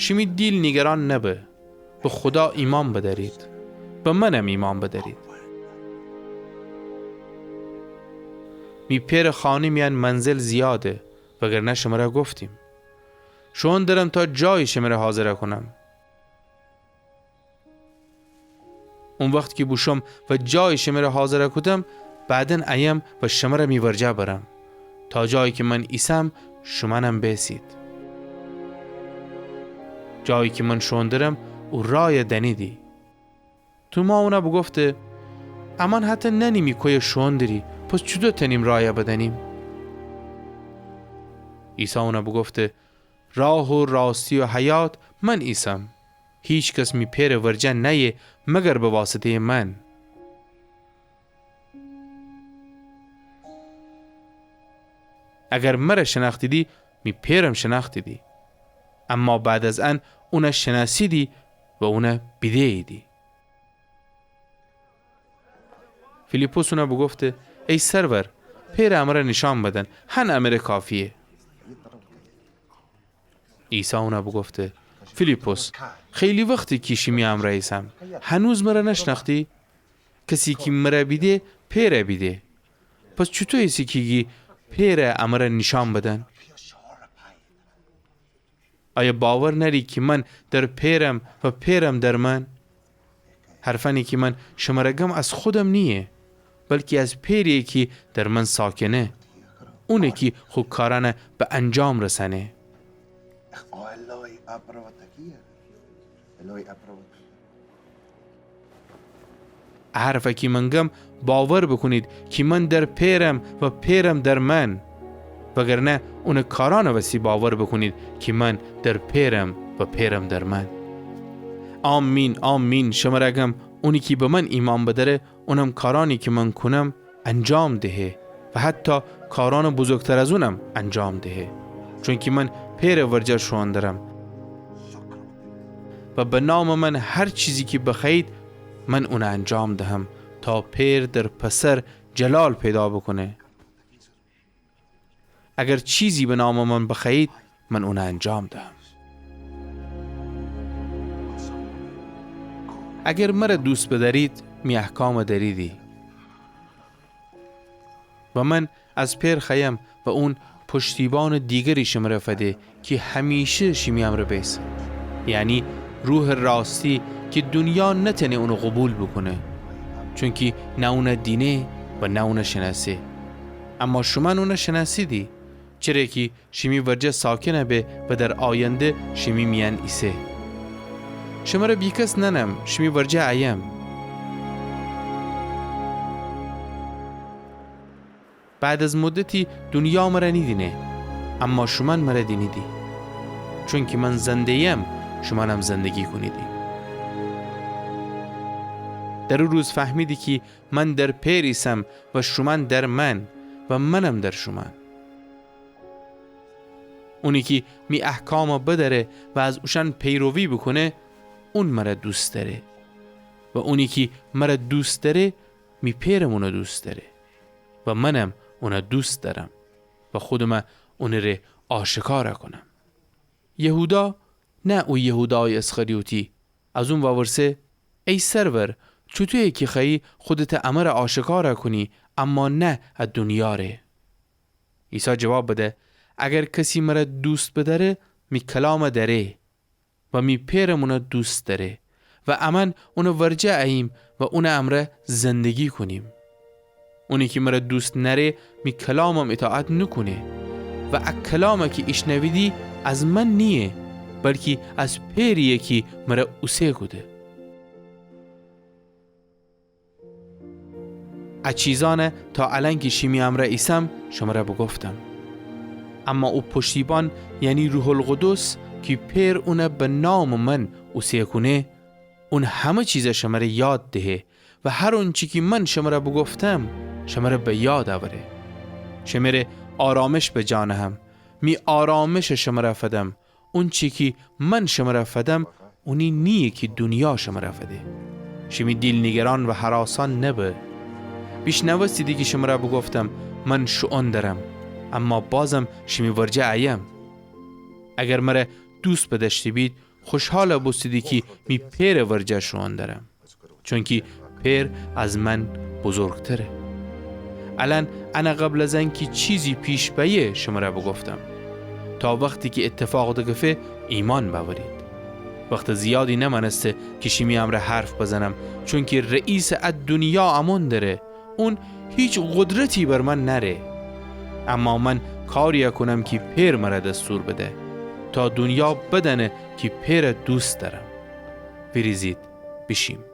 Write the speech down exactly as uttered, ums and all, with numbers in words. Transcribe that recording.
شیمی دیل نیگران نبه. به خودا ایمأن بدأرید. به منم ایمأن بدأرید. می پئرٚ خانه میأن منزل زیاده، وگرنه شمره گفتیم. شوئون درم تا جایی شمره حاضر کونم. او وخت کی بوشوم و جایی شمره حاضر کودم، بعداً ایم و شمره می ورجه برم، تا جایی کی من ایسم، شومأنم بیسید. جایی کی من شوئون درم، او رأی دأنیدی. توما اون بوگفته، امأن حتی نأنیمی کویه شوئون دری، پس چوطو تأنیم رأی بدأنیم؟ عیسی اون بوگفته، راه و راستی و حیات من ایسم. هیکس می پئرٚ ورجه نأیه مگر به واسطه‌یٚ من. اگر مر شنأختیدی، می پئرم شنأختیدی. اما بعد از ان اون شنأسیدی و اون بیده‌ییدی. فیلیپس اون بوگفته، ای سرور، پئر امر نیشأن بدن، هن امر کافییه. عیسی اون بوگفته، فیلیپس، خیلی وخته کی شیمی امر ایسم، هنوز مر نشنأختی؟ کسی کی مر بیده، پئر بیده. پس چوطو ایسی کی گی پئر امر نیشأن بدن؟ آیا باور نأری کی من در پئرم و پئرم در من؟ حرفأنی کی من شمر گم از خودم نییه، بلکی از پئرییه کی در من ساکنه، اونه کی خو کارأن به انجام رسأنه. ا حرف کی من گم باور بوکونید کی من در پئرم و پئرم در من، وگرنه اونٚ کارأنٚ وسی باور بوکونید کی من در پئرم و پئرم در من. آمین، آمین، شمر گم، اونی کی به من ایمأن بدأره، اونم کارأنی کی من کونم انجام دهه و حتی کارأنٚ بزرگتر از اونم انجام دهه، چونکی من پئرٚ ورجه شوئون درم. و به نامٚ من هر چیزی کی بخوأیید، من اون انجام دهم، تا پئر در پسر جلال پیدا بوکونه. اگر چیزی به نامٚ من بخوأیید، من اون انجام دهم. اگر مر دوست بدأرید، می احکام دأریدی. و من از پئر خوأیم و اون پشتیبانٚ دیگری شمر فده کی همیشه شیمی امر بیسه، یعنی روحٚ راستی کی دونیا نتأنه اون قوبیل بوکونه، چونکی نه اون دینه و نه اون شنأسه. اما شومأن اون شنأسیدی، چره کی شیمی ورجه ساکن به و در آینده شیمی میأن ایسه. شمر بیکس نأنم، شیمی ورجه ایم. بعد از مدتی دونیا مر نیدینه، اما شومأن مر دینیدی. چونکی من زنده‌یم، شومأنم زندگی کونیدی. در او روز فهمیدی کی من در پئر ایسم و شومأن در من و منم در شومأن. اونی کی می احکام بدأره و از اوشأن پیروی بوکونه، اون مر دوست دأره. و اونی کی مر دوست دأره، می پئرم اون دوست دأره و منم اون دوست دأرم و خودم اونٚ ره آشکار کونم. یهودا، نه او یهودایٚ اسخریوطی، از اون وورسه، ای سرور، چوطویه کی خوأیی خودتٚ امر آشکار کونی، اما نه ا دونیا ره؟ عیسی جواب بده، اگر کسی مر دوست بدأره، می کلام دأره و می پئرم اون دوست دأره و امأن اونٚ ورجه اییم و اونٚ امرأ زندگی کونیم. اونی کی مر دوست نأره، می کلامم ایطاعت نوکونه. و ا کلام کی ایشنویدی از من نییه، بلکی از پئرییه کی مر اوسه کوده. ا چیزأن تا الأن کی شیمی امرأ ایسم، شمر بوگفتم. اما او پشتیبان، یعنی روح‌القدس، کی پئر اون به نامٚ من اوسه کونه، اون همه چیز شمر یاد دهه و هر اونچی کی من شمر بوگفتم، شمر به یاد اوره. شمر آرامش بجا نهم، می آرامش شمر فدم. اونچی کی من شمر فدم، اونی نییه کی دونیا شمر فده. شیمی دیل نیگران و هراسان نبه. بیشنوستیدی کی شمر بوگفتم، من شوئون درم، اما بازم شیمی ورجه ایم. اگر مر دوست بدأشته بید، خوشحال بوستیدی کی می پئرٚ ورجه شوئون درم، چونکی پئر از من بزرگتره. الأن انه قبل از انکی چیزی پیش بأیه شمر بوگفتم، تا وختی کی ایتفاق دکفه ایمأن بأورید. وختٚ زیادی نمأنسته کی شیمی امرأ حرف بزنم، چونکی رئیسٚ ا دونیا امون دره، اون هیچ قدرتی بر من نأره. اما من کاری کونم کی پئر مر دستور بده، تا دونیا بدأنه کی پئر دوست دأرم. ویریزید بیشیم.